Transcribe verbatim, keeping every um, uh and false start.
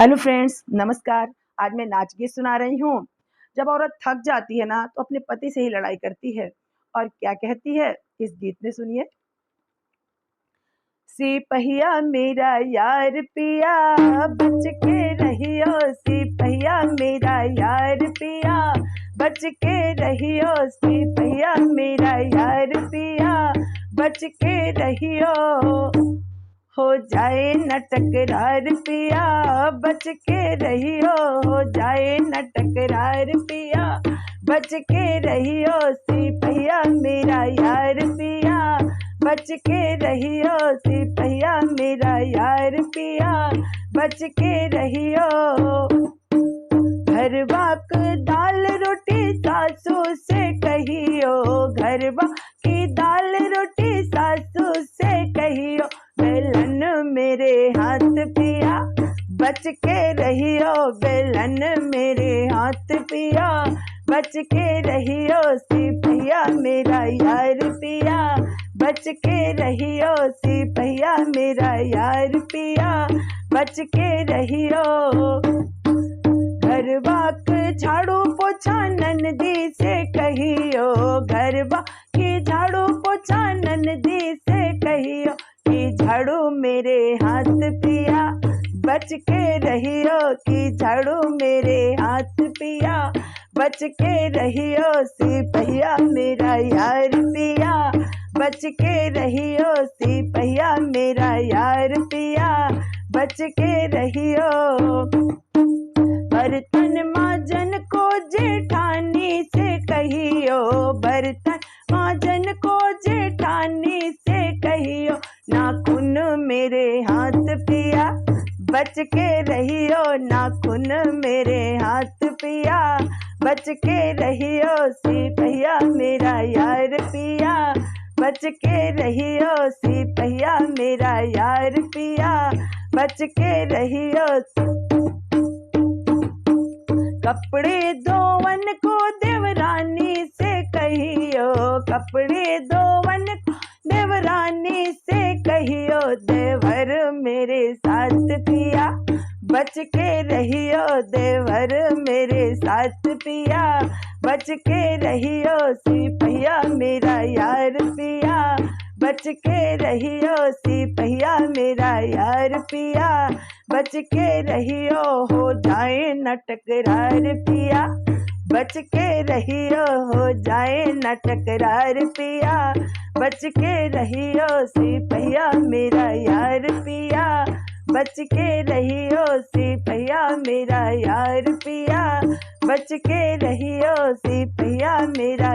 हेलो फ्रेंड्स, नमस्कार। आज मैं नाच गीत सुना रही हूँ। जब औरत थक जाती है ना, तो अपने पति से ही लड़ाई करती है। और क्या कहती है, इस गीत में सुनिए। सिपहिया मेरा यार पिया, बच के रहियो। सिपहिया मेरा यार पिया, बच के रहियो। सिपहिया मेरा यार पिया, बच के रहियो। हो जाए न टकरार पिया, बच के रहियो। हो जाए न टकरार पिया, बच के रहियो। सिपहिया मेरा यार पिया, बच के रहियो। सिपहिया मेरा यार पिया, बच के रहियो। घरवा क दाल रोटी सासू से कहियो, घरवा की दाल रोटी सासू से कहियो। बेलन मेरे हाथ पिया, बच के रहियो। बेलन मेरे हाथ पिया, बच के रहियो। सिपहिया मेरा यार पिया, बच के रहियो। सिपहिया मेरा यार पिया, बच के रहियो। घरवा क झाड़ू पोछा ननदी से कहियो, घरवा की झाड़ू पोछा ननदी से कहियो कि झाड़ू मेरे हाथ पिया, बच के रहियो। कि झाड़ू मेरे हाथ पिया, बच के रहियो। सिपहिया मेरा यार पिया, बच के रहियो। सिपहिया मेरा यार पिया, बच के रहियो। बर्तन माजन को जेठानी से कहियो, बर्तन माजन को जेठानी से कहियो। नाखून मेरे हाथ पिया, बच के रहियो। नाखून मेरे हाथ पिया, बच के रहियो। सिपहिया मेरा यार पिया, बच के रहियो। सिपहिया मेरा यार पिया, बच के रहियो। कपड़े धोवन को देवरानी से कहियो, कपड़े धोवन को देवरानी से कहियो। देवर मेरे साथ पिया, बच के रहियो। देवर मेरे साथ पिया, बच के रहियो। सिपहिया मेरा यार पिया, बच के रहियो। सिपहिया मेरा यार पिया, बच के रहियो। हो जाए न टकरार पिया, बच के रहियो। हो जाए न टकरार पिया, बच के रहियो। सिपहिया मेरा यार पिया, बच के रहियो। सिपहिया मेरा यार पिया, बच के रहियो। सिपहिया मेरा